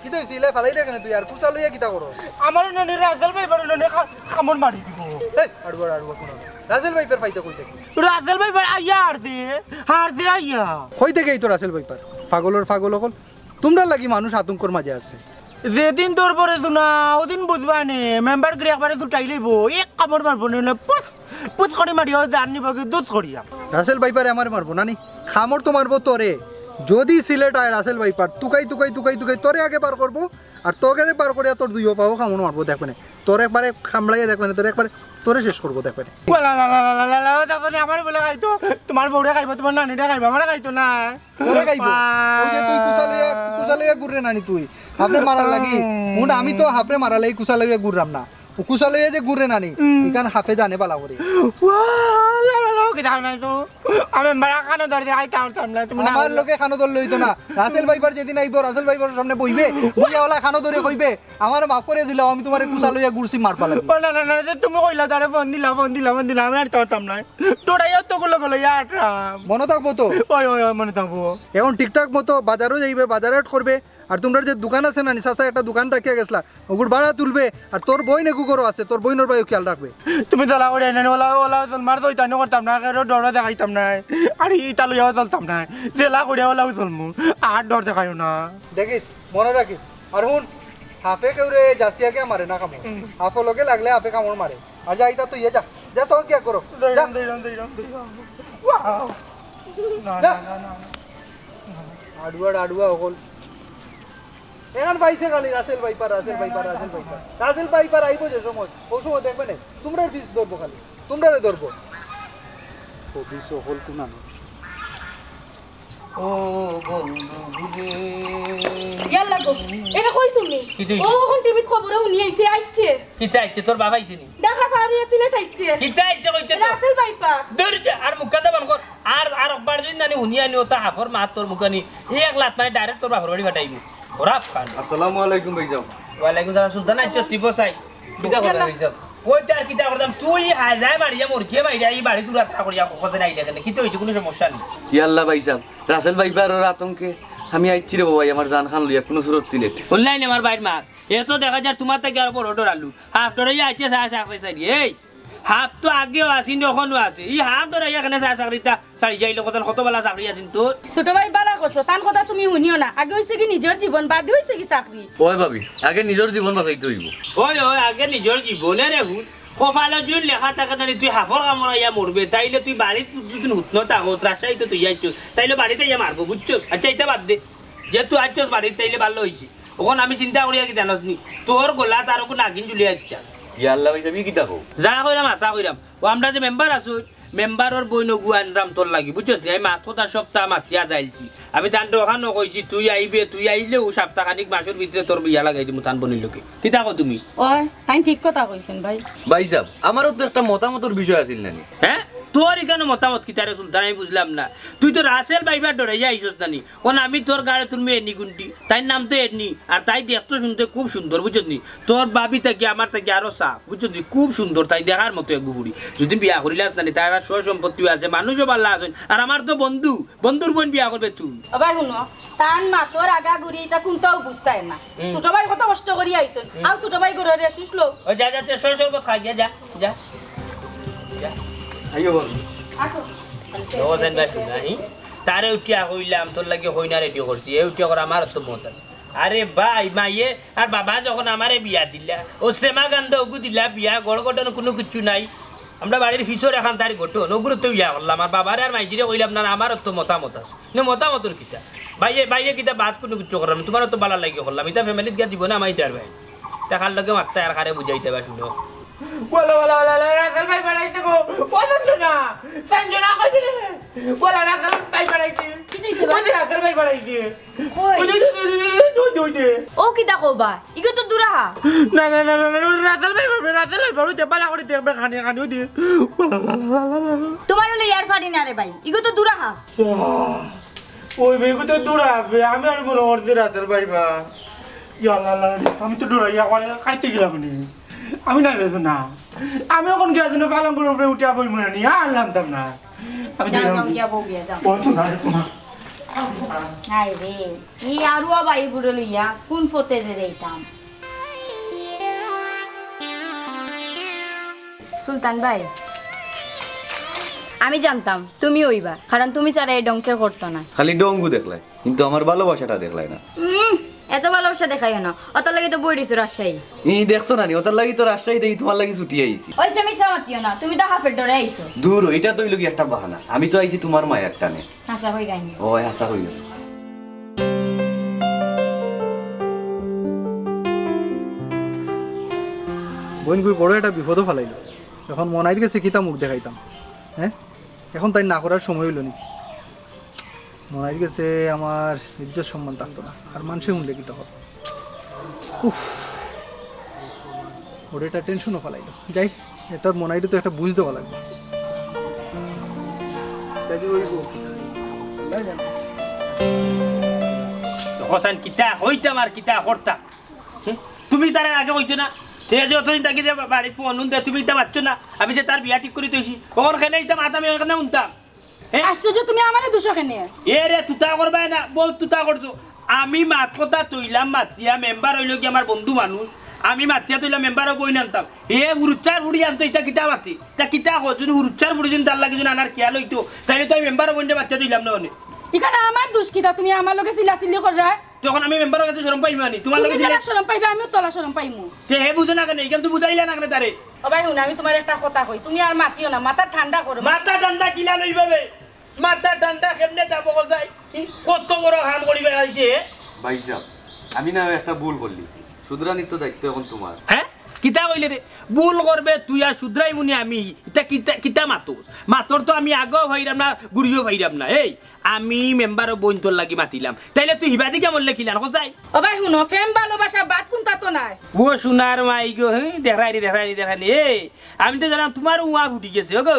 কিতা অইছে? ইলা ফালাইলে কেনে তুই? আর কুচা লইয়া কিতা করস? আমার নানি রাসেল ভাইপার নানি কা-, কামড় মারি দিব। এই, আড়ুয়া, আড়ুয়া কোন? রাসেল ভাইপার পাইতে কই থাকি? রাসেল ভাইপার আইয়া হারছে, হারছে আইয়া। কই থাকি এই তো রাসেল ভাইপার? পাগলর পাগল অকল। তুমরার লাগি মানুষ আতঙ্কর মাঝে আছে। যেদিন ধরবো রে দুনা, ওদিন বুঝবা নে, মেম্বার গিরি একবারে ছুটাই লইব, এক কামড় মারবো নে, পুস, পুস করি মারিয়া, জান নিব কি দুস করিয়া। রাসেল ভাইপারে আমারে মারবো না নি? কামড় তো মারবো তোরে। যদি সিলেট আয় রাসেল ভাইপার, তুকাই, তুকাই, তুকাই, তুকাই, তোরে আগে বার করবো, আর তোরে বার করিয়া তোর দুইও পাও কামড় মারবো, দেখবে নে। তোর একবারে কামড়াইয়া দেখবে নে, তোর একবারে, তোরে শেষ করবো, দেখবে নে। ওয়া লা লা লা লা লা লা, ও দেখো নি, আমারে বলে খাইতো, তোমার বউরে খাইবো, তোমার নানিরে খাইবো, আমারে খাইতো না। তোরে খাইবো। ওই যে তুই কুচা লইয়া, কুচা লইয়া ঘুররে নানি তুই। হাফরে মারার লাগি। হুন, আমি তো হাফরে মারার লাগি কুচা লইয়া ঘুররাম না। ও কুচা লইয়া যে ঘুররে নানি, হুম। ইখান হাফে জানে বালা করি। ওয়া, লা, লা, লা, কিতা নাই তো। আমি মারা কানো ধরে দেখাইতাম না, তুমি না আমার বুঝো। লগে কানো ধরলে অইতো না। রাসেল ভাইপার যেদিন আইবো, রাসেল ভাইপার সামনে বইবে। বইয়া ওলা কানো ধরে কইবে, "আমারে মাফ করি দিলাও, আমি তোমারে কুচা লইয়া ঘুরছি মারবা লাগি।" ও না, না, না, না, তুমি কইলা তারে ফোন দিলা, ফোন দিলা, ফোন দিলা, আমি আর ধরতাম না। ডরাইয়া তো গুলো গুলো ইয়া আটরাম। মনো থাকবো তো? ওই, ওই, ওই, মনো থাকবো। এখন ঠিকঠাক মতো বাজারও যাইবে, বাজার হাট করবে। আর তুমরার যে দোকান আছে নানি, চাচা একটা দোকান রাখিয়া গেছলা, ওগুর ভাড়া তুলবে। আর তোর বইন এগু ঘরো আছে, তোর বইনর বায়ও খেয়াল রাখবে। তুমি জ্বালা করিয়া নানি, ওলা, ওলা, তোর মার তো ইতানি করতাম না, কেউ ডরও দেখাইতাম না। আর ইতা লইয়াও চলতাম না। জেলা করিয়া ওলাও চলমু। আর ডর দেখাইও না। দেখিস, মনো রাখিস। আর হুন, হাফে কেউরে জাসিয়াকে মারে না কামড়। হুম। হাফর লগে লাগলে হাফে কামড় মারে। আর যা, ইতা তো ইয়ে যা। যা তো গিয়া করো। যা। দৌড়াম, দৌড়াম, দৌড়াম, দৌড়াম। ওয়াও। না, যা। না, না, না, না। আড়ুয়া, আড়ুয়া অকল। এখন পাইছে খালি Russell viper, Russell viper, Russell viper. Russell viper আইবো যে সময়, ও সময় দেখবে নে, তুমরার পিছ ধরবো খালি, তুমরারে ধরবো। ও পিছ অকল কোন আনো? ও বন্ধু রে। ইয়াল্লা গো, এটা কই তুমি? কিতা অইছে? ও, অখন টিভিত খবরে হুনি আইছে, আইছে। কিতা আইছে? তোর বাবা আইছে নি? দেখা পাওয়া নিয়ে সিলেট আইছে। কিতা আইছে কইছে তো? Russell viper. দূর যা, আর মুখ কাদা বন্ধ কর। আর, আর একবার যদি নানি হুনি আনি ওটা হাফর মাত তোর মুখানি, এই এক লাত মারি direct তোর বাপর বাড়ি পাঠাইবি। খরাপ কান। আসসালামু আলাইকুম ভাইজান। ওয়ালাইকুম সালাম, সুলতান আইছস তুই বসাই। কিতা কথা ইয়াল্লা। ভাইজান? ওই তো আর কিতা করতাম, তুই হাজায় মারিয়া মরকিয়ে মারিয়া এই বাড়ি দূর আত্রা করিয়া কথা নাই দেখেন, কিতা অইছে কোনো সমস্যা নেই। ইয়াল্লা ভাইজান, রাসেল ভাইপারর আতঙ্কে আমি আইছি রে বাবা, আমার জান খান লইয়া কোনো সুরত সিলেট। অনলাইনে আমার বাইর মা, এ তো দেখা যার তোমার থেকে আরো বড় ডরালু। হাফ ডরাইয়া আইছে চা চা খাই চাইনি। এই, হাফ তো আগেও আছি, অখনও আছে। ই হাফ ডরাইয়া এখানে চা চাকরিটা ছাড়ি যাইলে কত, কত বালা চাকরি আছিল তোর। ছোট ভাই বালা করছো, তান কথা তুমি হুনিও না। আগে অইছে কি নিজর জীবন, বাদে অইছে কি চাকরি। ওই ভাবি, আগে নিজর জীবন বাঁচাইতে অইবো। ওই, ওই, আগে নিজর জীবনে রে হুন। কপালো যদি লেখা থাকে জানি তুই হাফর কামড় আইয়া মরবে, তাইলে তুই বাড়িত যদি হুতনো থাকো, রাজশাহীত তুই আইছস, তাইলে বাড়িত আইয়া মারবো, বুঝছস? আচ্ছা, ইটা বাদ দে। যে তুই আইছস বাড়িত, তাইলে ভালা অইছে। অখন আমি চিন্তা করিয়া কি জানস নি? তোর গলাত আরো কোন নাগিন ঝুলিয়া দিতাম। ইয়া আল্লাহ ভাই সাহেব, ই কিতা কও? যা কইরাম, হাছা কইরাম। ও আমরা যে মেম্বার আছইন, মেম্বারর বইন অগু আনরাম তোর লাগি, বুঝছস নি? আমি মাত কথা সপ্তাহ মাতিয়া যাইলছি। আমি তানরে অখানো কইছি, তুই আইবে, তুই আইলেউ সপ্তাহ খানিক মাসর ভিতরে তোর বিয়া লাগাই দিমু তান বইনর লগে। কিতা কও তুমি? ওই, তাইন ঠিক কথা কইছইন ভাই। ভাই সাহেব, আমারও তো একটা মতামতর বিষয় আছিল নানি। হ্যাঁ? তোর ইখানো মতামত কিতা রে সুলতান, আমি বুঝলাম না। তুই তো রাসেল ভাইবার ডরাইয়া আইছস না নি? অখন আমি তোর গাড়ে তুলমু এনি গুন্ডি, তাইর নাম তো এনি, আর তাই দেখতে শুনতে খুব সুন্দর, বুঝছস নি? তোর ভাবি থাকি আমার থাকি আরো সাফ, বুঝছস নি? খুব সুন্দর, তাই দেখার মতো এক ফুড়ি। যদি বিয়া করিলাস না নি, তার আর সয় সম্পত্তি আছে, মানুষও ভালা আছইন, আর আমার তো বন্ধু, বন্ধুর বইন বিয়া করবে তুই। ও ভাই হুনো, তান মাতর আগা গুড়ি ইতা কুনটাও বুঝতায় না। হুম। ছোট ভাই কত কষ্ট করি আইছইন, হুম। আও ছোট ভাই ঘরে রে শুষলো। ও যা, যা, তুই সর, সর, খা গিয়া, যা, যা, যা। আইও বল। আটো। ও দেন ভাই, শুনা, হি? তারে উঠিয়া কইলাম, তোর লাগি হইনা রেডি করছি, এ উঠিয়া কর আমার তো মত আছে। আরে ভাই, মাইয়ে আর বাবা যখন আমারে বিয়া দিলা, ও সেমা গান্ধা ওগু দিলা বিয়া, গড় গঠন কোনো কিচ্ছু নাই। আমরা বাড়ির পিছর এখান তার গঠন, ওগুলো তো বিয়া করলাম, আর বাবারে আর মাইজিরে কইলাম না, না, আমারও তো মতামত আছে। নে মতামতর কিতা? ভাইয়ে, ভাইয়ে কিতা বাদ কোনো কিচ্ছু করলাম, তোমারও তো ভালা লাগি করলাম, ইতা ফ্যামিলিত গিয়া জীবনে আমাই তার ভাই। তা কার লগে মাততা আর কারে বুঝাইতা বা শুনো। বলো, বলো, বলো, বলো, রাসেল ভাই বাড়াইতে গো। ও সঞ্জনা, সঞ্জনা কই রে? বলো, রাসেল ভাই বাড়াইতে। কি হইছে বা? ওই যে রাসেল ভাই বাড়াইতে। কই? ওই যে, ওই যে, ওই যে, ওই যে, ওই যে। ও কিতা কও বা? ইগু তো দুরাহা। না, না, না, না, না, না, রাসেল ভাই বাড়বে, রাসেল ভাই বাড়বে, বালা করে দেখবে, খানি, খানি, ওই যে। বলো, বলো, বলো, বলো, বলো। তোমার হলো ইয়ার ফাড়ি না রে ভাই, ইগু তো দুরাহা। ওই বেগু তো দৌড়াবে, আমি আর মনে করছি রাসেল ভাই বা। ইয়া আল্লাহ, আল্লাহ, আমি তো ডরাইয়া করে খাইতে গেলাম নি। আমি না রেছো না। আমি এখন গিয়া যেন পালঙ্গর উপরে উঠিয়া বই মনে নি, আর লামতাম না। আমি যাও, গেলাম। যাও, গিয়া বউ গিয়া যাও। ও তো না রেছো না। নাই রে, এই আরুয়া ভাই বুড়ো লইয়া কোন ফতে যে যাইতাম। সুলতান ভাই, আমি জানতাম তুমি অইবা, কারণ তুমি ছাড়া এই ডংকে করতো না। খালি ডংগু দেখলায়, কিন্তু আমার ভালোবাসাটা দেখলায় না। উম, এত ভালোবাসা দেখাইও না, অত লাগি তো বই রইছো রাজশাহী। ই দেখছো না নি, ওটার লাগি তো রাজশাহী দেখি তোমার লাগি ছুটি আইছি। ওই সে মিছা মাতিও না, তুমি তো হাফের ডরে আইছো। দূর, এটা তো অইলো কি একটা বাহানা, আমি তো আইছি তোমার মায়ার টানে। হাছা কই গাইনি। ও, হাছা কই। বইন গুই বড় একটা বিপদও ফালাইলো। এখন মনাইর গেছে কিতা মুখ দেখাইতাম, হ্যাঁ? এখন তাই না করার সময় অইলো নি। মনাইর গেছে আমার ইজ্জত সম্মান থাকতো না, আর মানষে হুনলে কিতা অয়। উফ, ওরে একটা টেনশনও ফালাইলো। যাই, এটা মনাইরে তো একটা বুঝ দেওয়া লাগবে। যাই যে ওই গো। আল্লাহ জানে। হোসেন কিতা কইতাম আর কিতা করতাম? হুম? তুমি তারে আগে কইছো না? সে যে অতদিন থাকি যে বাড়িত ফোন হুন দে, তুমি ইতা মাতছো না? আমি যে তার বিয়া ঠিক করি থইছি, অখন কেনে ইতা মাত আমি অখানে হুনতাম? হ্যাঁ? আশ্চর্য, তুমি আমারে দুষো কেনে? এ রে, তুতা করবায় না, বউত তুতা করছো। আমি মাত কথা থইলাম মাতিয়া, মেম্বার অইলো কি আমার বন্ধু মানুষ, আমি মাতিয়া থইলাম মেম্বারর বইন আনতাম। এ হুরুচ্চার ফুড়ি আনতো, ইতা কিতা মাতে? ইতা কিতা কয়? যদি হুরুচ্চার ফুড়ি যদি তার লাগি যদি আনার খেয়াল অইতো, তাইলে তো আমি মেম্বারর বইনরে মাতিয়া থইলাম না অনে। ইখানো আমার দুষ কিতা? তুমি আমার লগে চিল্লাচিল্লি কররায়? তখন আমি মেম্বারর গেছে শরম পাইমু আনি, তোমার তুমি লগে যেলা দিলে শরম পাইবা, আমিও তোলা শরম পাইমু। তে হে বুঝে না কেনে? ইখান তো বুঝাইলা না কেনে তারে? ও ভাই, হুন, আমি তোমারে একটা কথা কই, তুমি আর মাতিও না, মাথা ঠান্ডা করো। মাথা ঠান্ডা কিলা লইবা বে? মাথা ঠান্ডা কেমনে যাবো গো যাই? কি কত বড় কাম করিবা আইছে? ভাইসাব, আমি না একটা ভুল করলি, শুধরানির তো দায়িত্ব এখন তোমার। হ্যাঁ? কিতা কইলে রে? ভুল করবে তুই আর শুধরাইমুনি আমি। ইতা কিতা, কিতা মাতর? মাতর তো আমি আগেও পাইরাম না, ঘুরিও পাইরাম না। এই, আমি মেম্বারর বইন তোর লাগি মাতিলাম, তাইলে তুই হিবাদি গিয়া মরলে কিলান, কও চাই? ও ভাই, হুনো, প্রেম ভালোবাসা বাদ কুনতা তো নাই। ও সোনার মাই গো, হে, দেখরায়নি, দেখরায়নি, দেখরায়নি। এই, আমি তো জানলাম তোমার উয়া ফুটি গেছে, ও গো।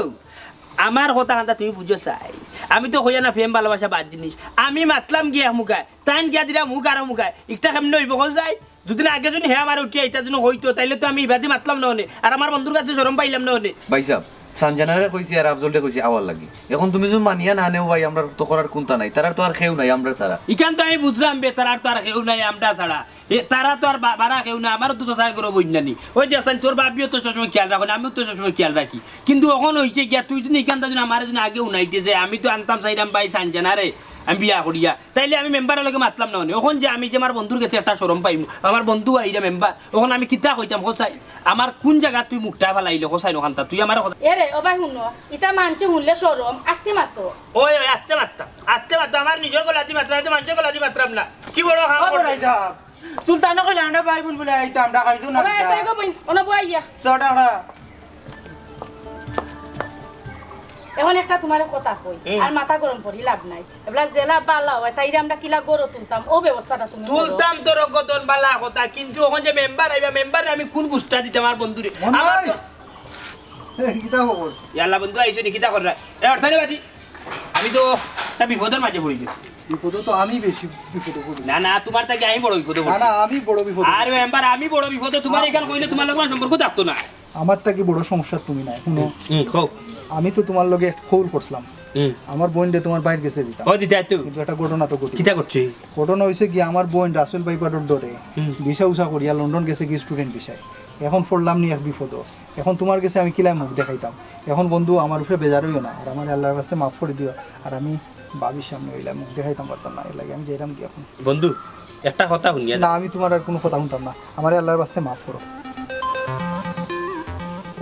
আমার কথা খান্তা তুমি বুঝো চাই। আমি তো কইয়া না প্রেম ভালোবাসা বাদ জিনিস। আমি মাতলাম গিয়া মুখায়, তাইন গিয়া দিরা মুখ আরো মুখায়। ইটা কেমনে অইবো, কও চাই? যদি না আগে যদি হে আমারে উঠিয়া ইতা যদি কইতো, তাইলে তো আমি হিবাদি মাতলাম না অনে, আর আমার বন্ধুর গেছে শরম পাইলাম না অনে। ভাইসাব, সানজানারে কইছি আর আফজলরে কইছি আওয়ার লাগি। এখন তুমি যদি মানিয়া না নেও ভাই, আমরার তো করার কুনতা নাই, তারার তো আর কেউ নাই আমরা ছাড়া। ইখান তো আমি বুঝলাম বে, তারার তো আর কেউ নাই আমরা ছাড়া। এ, তারা তো আর বা-, বারা কেউ না, আমারও তো চাচায় করো বইন নানি। ওই দেখছইন, তোর বাবিও তো সবসময় খেয়াল রাখো না, আমিও তো সবসময় খেয়াল রাখি। কিন্তু অখন অইছে গিয়া, তুই যদি ইখানতা যদি আমারে যদি আগে হুনাইতে যে আমি তো আনতাম চাইরাম ভাই সানজানারে, আমি বিয়া করিয়া। তাইলে আমি মেম্বারর লগে মাতলাম না অনে। অখন যে আমি যে আমার বন্ধুর গেছে একটা শরম পাইমু, আমার বন্ধু আইরা মেম্বার, অখন আমি কিতা কইতাম, কও চাই? আমার কুন জাগাত তুই মুখটা ফালাইলে, কও চাই, অখানতা তুই আমার কথা এরে, ও ভাই, হুনো, ইতা মানষে হুনলে শরম, আস্তে মাতো। ওই, ওই, আস্তে মাততাম, আস্তে মাততাম, আমার নিজর গলাদি মাতরাম, ইতা মানষর গলাদি মাতরাম না। কি বড় কাম ও করলে? বড়াই সাহেব, সুলতানে কইলে আমরা ভাই বোন বলে আইতাম, আমরা খাইতো না ও ভাই, কিতা? আচ্ছা, এগো বইন, অনো বইয়া। তো, ওটা আমরা এখন একটা তোমারে কথা কই, হুম। আর মাথা গরম করি লাভ নাই। এবলা জেলা বালা অয়, তাইরে আমরা কিলা গড়ো তুলতাম, ও ব্যবস্থাটা তুমি করো। তুলতাম তো রগতন বালা কথা, কিন্তু অখন যে মেম্বার আইবা, মেম্বাররে আমি কুন গুষ্টা দিতাম আমার বন্ধুরে? মনে আমার হয় তো কিতা খবর? ইয়াল্লা বন্ধু, আইছো নি? কিতা কররা? এ অর্থানে বাদি, আমি তো একটা বিপদর মাঝে পড়ি গেছি। বিপদো তো আমি বেশি বিপদে পড়ি। না না, তুমার থাকি আমি বড় বিপদে না পড়ি। না, আমি বড় বিপদে আর মেম্বার, আমি বড় বিপদে। তুমার ইখান কইলে তুমার লগে আমার সম্পর্ক থাকতো না। আমার থাকি বড় সমস্যা তুমি নাই। হুনো, হুম, কও। আমি তো তুমার লগে এক কৌল করছিলাম। হুম। আমার বইনরে তুমার ভাইর গেছে দিতাম। ও দিতায় তো। কিন্তু একটা ঘটনা তো ঘটি। কিতা করছে? ঘটনা অইছে কি, আমার বইন রাসেল ভাইপারর ডরে হুম। ভিসা উসা করিয়া লন্ডন গেছে কি স্টুডেন্ট ভিসায়। এখন পড়লাম নি এক বিপদ। এখন তুমার গেছে আমি কিলা মুখ দেখাইতাম? এখন বন্ধু, আমার উপরে বেজার অইও না, আর আমারে আল্লার ওয়াস্তে মাফ করি দিও। আর আমি ভাবির সামনে অইলা মুখ দেখাইতাম পারতাম না, এর লাগি আমি যাইরাম কি এখন? বন্ধু, একটা কথা হুনিয়া না, আমি তুমার আর কুনু কথা হুনতাম না, আমারে আল্লার ওয়াস্তে মাফ করো।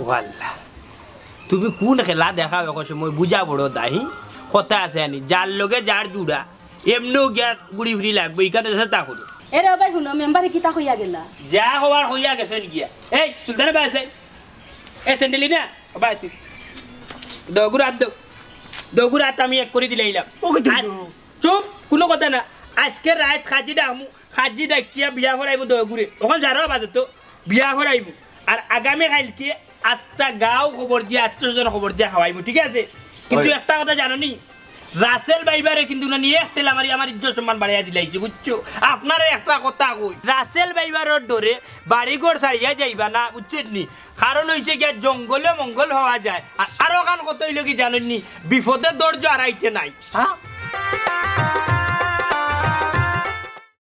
ও আল্লা, তুমি কুন খেলা দেখাও? এক সময় বুঝা বড় দাহি। কথা আছে আনি, যার লগে যার জুড়া, এমনেও গিয়া ঘুরি ফিরি লাগবো, ইখানে দেশে তা করো। এরে ও ভাই, হুনো, মেম্বারে কিতা কইয়া গেলা? যা হওয়ার হইয়া গেছে গিয়া। এই সুলতানে বাজে, এ স্যান্ডেলি না, ও ভাই তুই দগুর হাত দেও, দগুর হাত আমি এক করি দিলাইলাম। চুপ, কুনু কথা না। আইজকে রাইত কাজি ডাকমু, কাজি ডাকিয়া বিয়া করাইমু দগুরে। অখন যারা বাজে তো বিয়া করাইমু। আর আগামী কাইলকে আস্তা গাঁও খবর দিয়া, আত্মীয় স্বজন খবর দিয়া খাওয়াইমু, ঠিক আছে? কিন্তু একটা কথা জানো নি, রাসেল ভাইপারে কিন্তু না নিয়ে এক ঠেলা মারি আমার ইজ্জত সম্মান বাড়াইয়া দিলাইছে, বুঝছো? আপনারে একটা কথা কই, রাসেল ভাইপারর ডরে বাড়িঘর ছাড়িয়া যাইবা না, বুঝছেন নি? কারণ অইছে গিয়া জঙ্গলে মঙ্গল হওয়া যায়। আর আরো কান কত অইলো কি জানেন নি, বিপদে ধৈর্য হারাইতে নাই। হ্যাঁ?